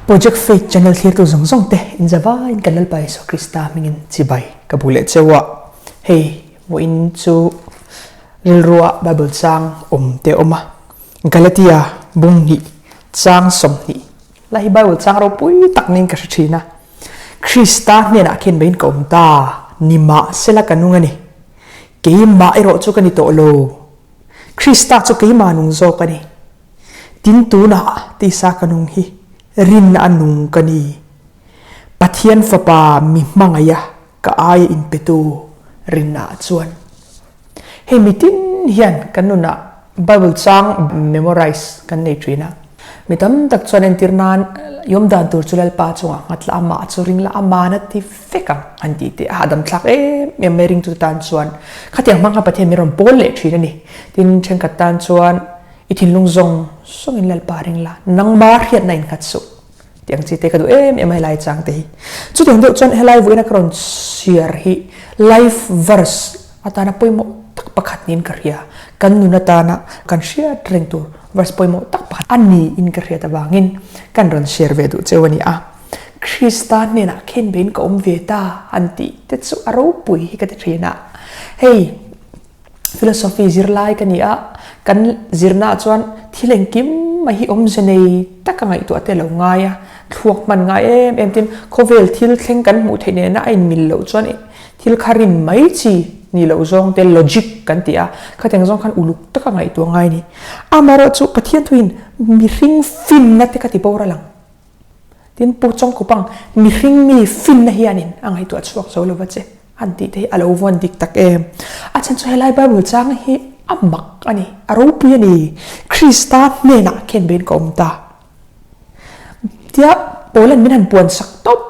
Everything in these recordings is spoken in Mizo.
Project Faith channel thlirtu zawng zawng te in zavaiin kan Lalpa Isua Krista hmingin chibai ka bu leh cheu a. Hei vawiin chu rilrua Bible chang awm te awm a. Galatia bung hnih chang 20 la hi Bible chang ropui tak niin ka hre thin a. Krista hnenah khian meiin ka awm ta, nimahsela ka nung a ni. Keimah erawh chu ka ni tawh lo. Krista chu keimah nung zawk a ni. Tin tunah tisa ka nung hi rinna a nung ka ni. Pathian Fapa mi hmangaih a ka aia inpetu rinnaah chuan. Hei mitin hian kan nunah Bible chang memorize kan nei thin a. Mi tam tak chuan entir nan iawm dan tur chu Lalpa chungah nghat la, amah chu ring la, aman a ti vek ang an tih te a hahdam thlak em em mai ringtu tan chuan khatiang hmang kha Pathian min rawn pawl leh thin a ni. Tin, thenkhat tan chuan i thinlung zawng zawngin Lalpa ring la, nangma hriatna innghat suh tih ang chi te ka duh em em a helai chang te hi. Chutiang deuh chuan helai vawiina ka rawn chhiar hi life verse atana pawimawh tak pakhat niin ka hria. Kan nun atana kan hriat reng tur verse pawimawh tak pakhat a niin ka hriat avangin kan rawn share ve duh cheu a ni a. Krista hnenah khen bein ka awm ve ta an tih te chu a ropui hi ka ti thin a. Hei philosophy zirlai ka ni a, kan zirnaah chuan thil engkim mai hi awmze nei taka ngaihtuah te a lo ngai a, thluak hman ngai em em tin khawvel thil thleng kan hmuh theih nena a inmil loh chuan thil kha rin mai chi ni loh zawng te logic kan ti a, khatiang zawng khan uluk taka ngaihtuah ngai a ni. Amaherawhchu Pathian thuin mihring finna te kha ti boral ang. Tin, Pu Chawngkupang, mihring mi finna hianin a ngaihtuah chhuak zo lo va che, an tih te hi a lo vawn dik tak em? A chhan chu helai Bible chang hi a mak a ni, a ropui a ni. Krista hnenah khen bein ka awm ta. Tia Paula'n min han puan sak tawp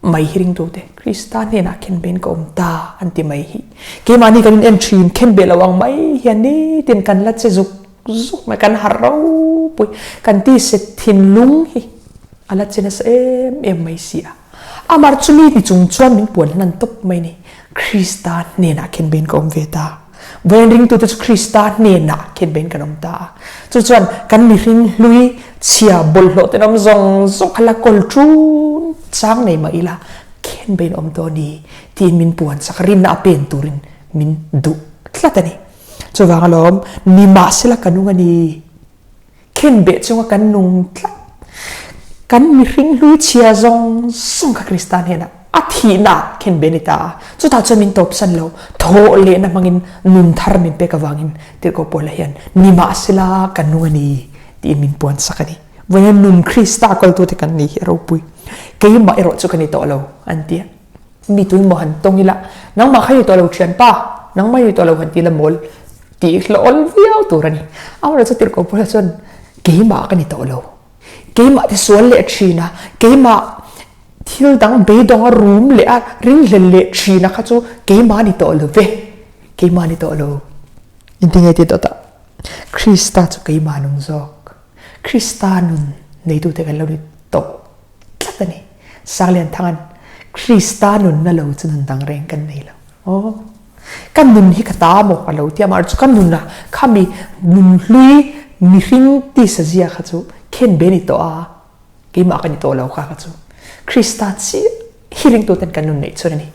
mai hi ringtute, Krista hnenah khen bein ka awm ta an ti mai hi. Keimahni kan in en thin, khen beh lo ang mai hian nitin kan la che zuk zuk mai, kan harh ropui, kan tise thinlung hi a la che nasa em em mai si a. Amar chumi ni chung chuan min puan hlan tawp mai ni. Krista hnenah khen bein ka awm ve ta. Vawiin ringtute chu Krista hnenah khen bein kan awm ta a. Chu chuan kan mihring hlui chhia bawlhhlawh tenawm zawng zawng kha la kawl ṭun chang nei mah ila khen bein awm tawh a ni tiin min puan chak rinna a pen turin min duh tlat a ni. Chuvang alawm, nimahsela ka nung a ni. Khenbeh chunga kan nung tlat. Kan mihring hlui chhia zawng zawng kha Krista hnenah a thihna khenbeh a ni ta a. Chutah chuan min tawpsan lo, thawh lehna hmangin nun thar min pek avangin Tirhkoh Paula hian nimahsela ka nung a ni tiin min puan sak a ni. Vawiin nun Krista kawltute kan ni hi a ropui. Keimah erawh chu ka ni tawh lo, an ti a. Mi tui maw han tawng ila, nangmah kha i ni tawh lo thianpa, nangmah i ni tawh lo han ti ila mawl tih hlawh viau tur a ni. Amaherawhchu chu tirhkoh Paula chuan keimah ka ni tawh lo, keimah te sual leh thin a, keimah thil dang beidawng a rum leh a ringhlel leh thin a kha chu keimah a ni tawh lo ve, keimah a ni tawh lo. Inti nge ti dawt a, Krista chu keimah nung zawk, Krista nun neitute kan lo ni tawh. tlat a ni. Sanglianthanga'n, Krista nunna lo chu nun dang reng kan nei lo. Aw, ka nun hi ka ta maw? a lo ti a, mahse chu ka nuna khami nun hlui mihring tisa zia kha chu khen be ni tawh a, keimah ka ni tawh lo kha kha chu Krista chiah hi ringtuten kan nun neih chun a ni.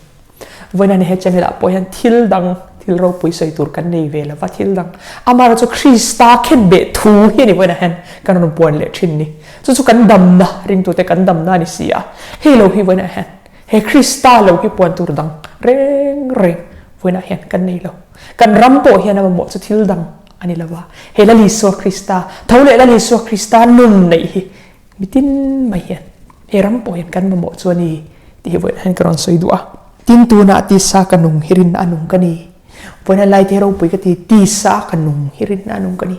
Vawiin he channel ah pawh hian thil dang, thil ropui sawi tur kan nei ve lova, thil dang amaherawh chu Krista khenbeh thu hi a ni vawiinah hian kan rawn puan leh thin ni. Chu chu kan damna, ringtute kan damna a ni si a. Hei lo hi vawiinah hian he Krista lo hi puan tur dang reng reng vawiinah hian kan nei lo. Kan ram pawh hian a mamawh chu thil dang a ni lova. He Lal Isua Krista, tho leh Lal Isua Krista nun neih hi Mitin mai hian he ram pawh hian kan mamawh chu a ni tih hi vawiin hian ka rawn sawi duh a. Tin tunah tisa ka nung hi rinna a nung ka ni. Vawiin a lai te hi ropui ka ti, tisa ka nung hi rinna a nung ka ni.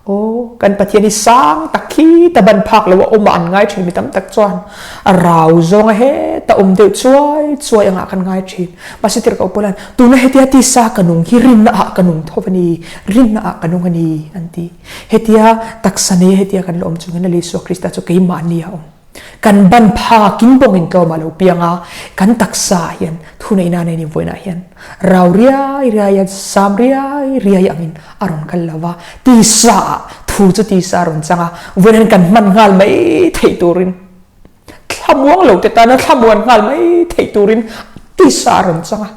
Aw, kan Pathian hi sang tak khi ta ban phak lo a awm a an ngai thin mi tam tak chuan a rau zawng a heta awm deuh chuai chuai angah kan ngai thin. Mahse tirhkoh pawh hian tuna hetia tisa ka nung hi rinna ah ka nung tho a ni, rinna ah ka nung a ni an ti. Hetia taksa nei hetia kan la awm chungin Lal Isua Krista chu keimahni a awm. Kan ban phakin bawngin tlawm a lo piang a, kan taksa ah hian thuneihna nei ni vawiinah hian rau riai riai a, sam riai riai angin a rawn kal lo va, tisa ah thu chu tisa a rawn chang a, vawiin hian kan hman nghal mai theih turin. Thlamuang lo te tana thlamuan nghal mai theih turin tisa a rawn chang a.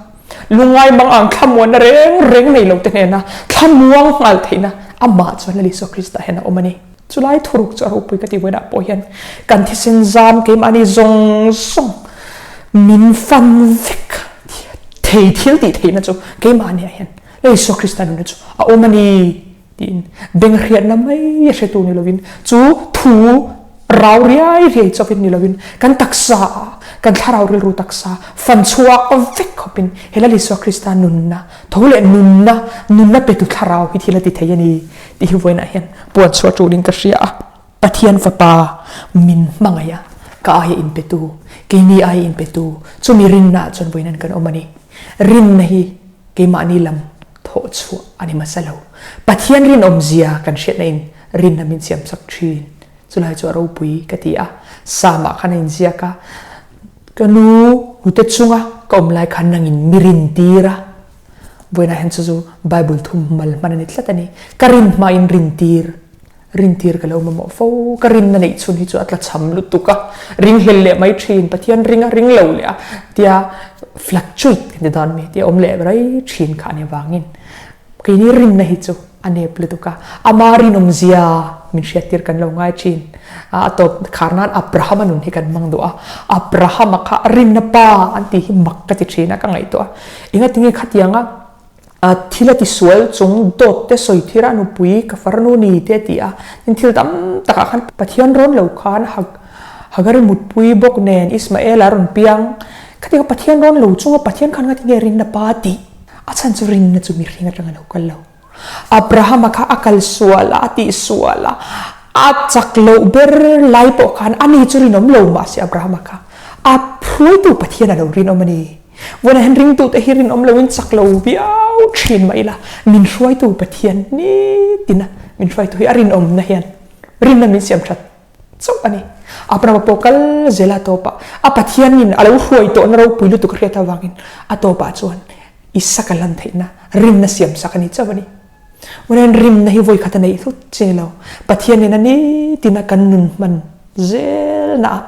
Lungngai mang ang thlamuanna reng reng nei lo te hnena thlamuang nghal theihna amah chuan Lal Isua Krista hian a awm a ni. Chulai thuruk chu a ropui ka ti vawiinah pawh hian kan thisen zam keimahni zawng zawng min fan vek thei thil tih theihna chu keimahniah hian Lal Isua Krista nunna chu a awm a ni. Tiin beng hriatna mai a hretu ni lovin chu thu rau riai riai chawpin ni lovin kan taksa ah kan thlarau rilru taksa fan chhuak vek khawpin he Lal Isua Krista nunna tho leh nunna nunna petu thlarau hi thil a ti thei a ni tih hi vawiinah hian puan chhuah tulin ka hria a. Pathian fapa min hmangaih a, ka aia inpetu, keini aia inpetu chumi rinnaah chuan vawiin an kan awm a ni. Rinna hi Keimahni lam thawh chhuah a ni hmasa lo. Pathian rinawmzia kan hriatna in rinna min siamsak thin. Chulai chu a ropui ka ti a. Samah khan a inziak a, Ka nu hnute chunga ka awm lai khan nangin mi rin tir a. Vawiinah hian chu chu Bible thum mal hman a ni tlat a ni. Ka rin hmain rin tir. Rintir ka lo mamawh fo, ka rinna neih chhun hi chu a tlachham lutuk a, ringhlel leh mai thin, Pathian ring a, ring lo leh a tia fluctuate kan ti dawn mi tia awm leh rai thin kha a ni avangin keini rinna hi chu a nep lutuk a, ama rinawmzia min hriattir kan lo ngai thin. A tawp khar nan Abrahama nun hi kan hmang duh a, Abrahama kha rinna pa an tih hi mak ka ti thin a, ka ngaihtuah a, engatinge khatianga Thil a tisual chung dawt te sawi thir a nupui ka farnu ni te a ti a, tin thil tam takah khan Pathian rawn lo khan Hagari mutpui bawk nen Ismael a rawn piang. Khatiang Pathian rawn lo chunga Pathian khan ngati nge rinna pa tih a chhan chu rinna chu mihring atanga lo kal lo. Abrahama kha a kal sual a, a tihsual a, a chak loh ber lai pawh khan ani chu rinawm lo mahse Abrahama kha a phuaitu Pathian a lo rinawm a ni. Vawiinah hian ringtute hi rinawm loin chak lo viau thin mah ila, min hruaitu Pathian nitina min hruaitu hi a rinawmna hian rinna min siam that chauh a ni. Abrahama pawh kal zel a tawpah a Pathianin a lo hruai tawhna ropui lutuk a hriat avangin a tawpah chuan Isaka lan theihna rinna siam sak a ni chauh a ni. Vawiinah hian rinna hi vawikhat a neih hlut chi ni lo. Pathian nena nitina kan nun hman zelna ah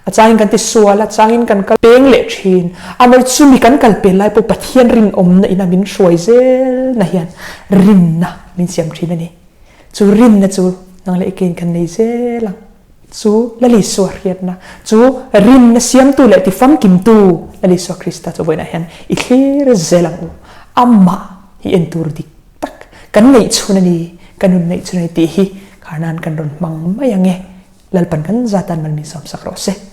a changin kan ti sual a, changin kan kal peng leh thin. Amah chumi kan kal pen lai pawh Pathian rinawmna ina min hruai zelna hian rinna min siam thin a ni. Chu rinna chu nang leh kein kan nei zel ang. Chu Lal Isua hriatna, chu rinna siamtu leh tifamkimtu Lal Isua Krista chu vawiinah hian i thlir zel ang u. Amah hi entur dik tak kan neih chhun a ni, ka nun neih chhun a ni tih hi khar nan kan rawn hmang mai ang e. Lalpan kan zatan mal min sawmsak rawh se.